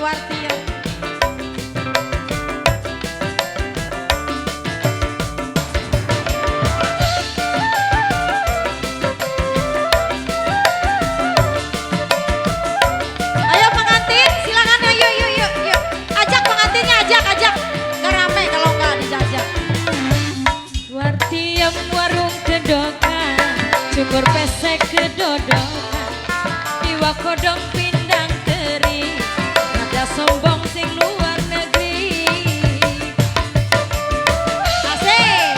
Wartiem. Ayo pengantin, silakan, ayo yuk yuk yuk. Ajak pengantinnya, ajak ajak. Gak rame kalau nggak dijajak. Wartiem warung kedokan, cukur pesek kedodokan, iwak kodong pindang teri, rada sombong sing luar negeri. Asik.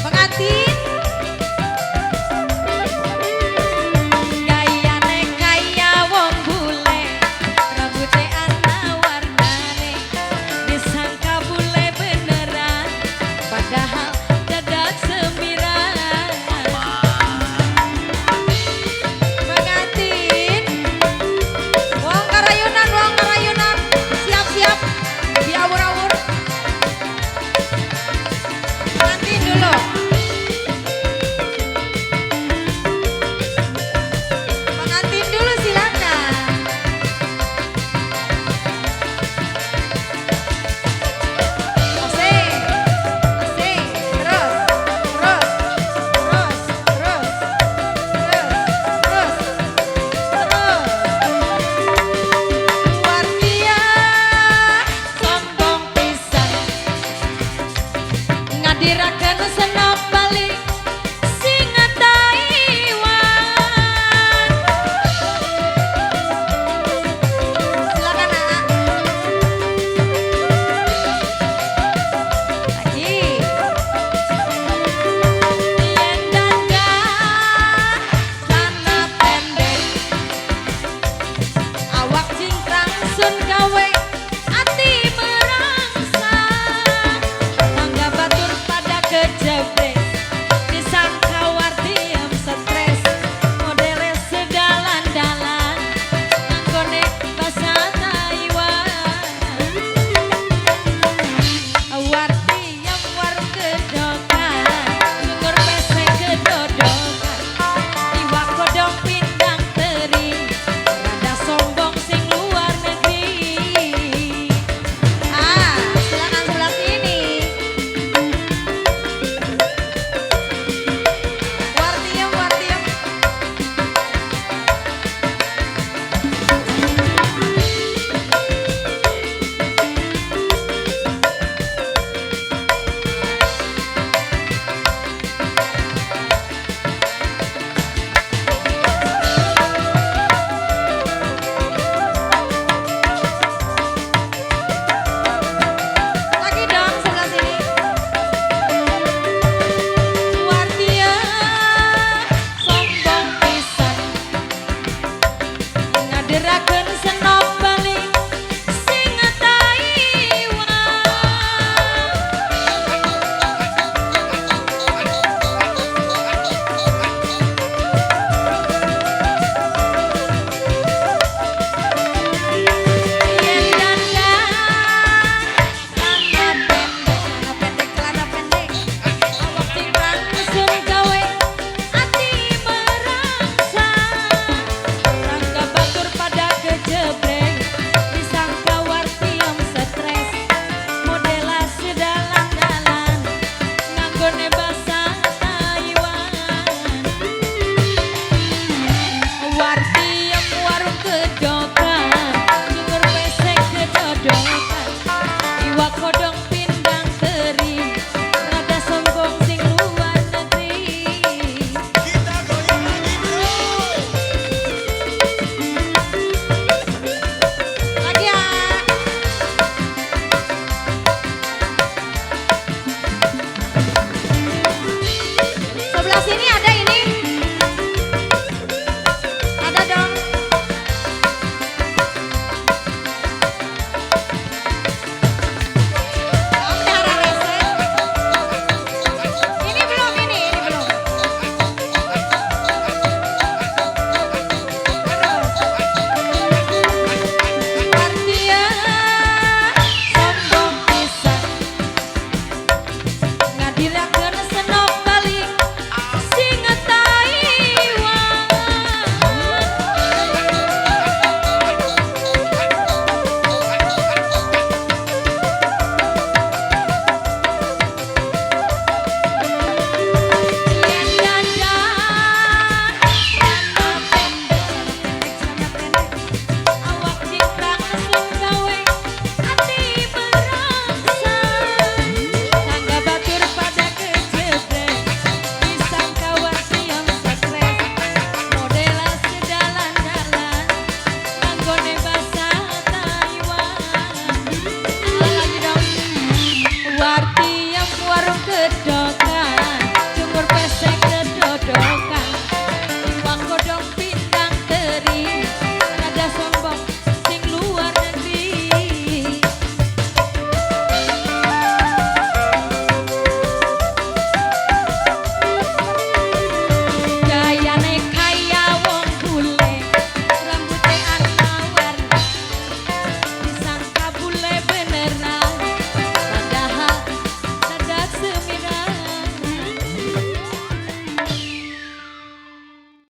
Pengantin. Gayane kaya wong bule, rambute ana warnane, disangka bule beneran, padahal dadak semiran. Pengantin. Wong karayunan, wong karayunan. Siap-siap diawur-awur. Pengantin dulu. Pengantin dulu silakan. Asik. Asik. Terus, terus, terus, terus, terus, terus, terus. Wartia sombong pisan, ngadiraken senop balik singa Taiwan. Silakan, Nak. Lagi. Yen dandan celana pendek, awak cingkrang sun gawe ati merangsang, tangga batur pada kejebres, disangka Wartiem stres, modele sedalan-dalan nganggone basa Taiwan. Wartiem warung kedokan, cukur pesek kedodokan, iwak kodong pindang teri, rada sombong sing luar negeri. Ah, silakan sebelah sini. Wartiem, Wartiem. Lagi dong sebelah sini. Wartiem sombong pisan, ngadiraken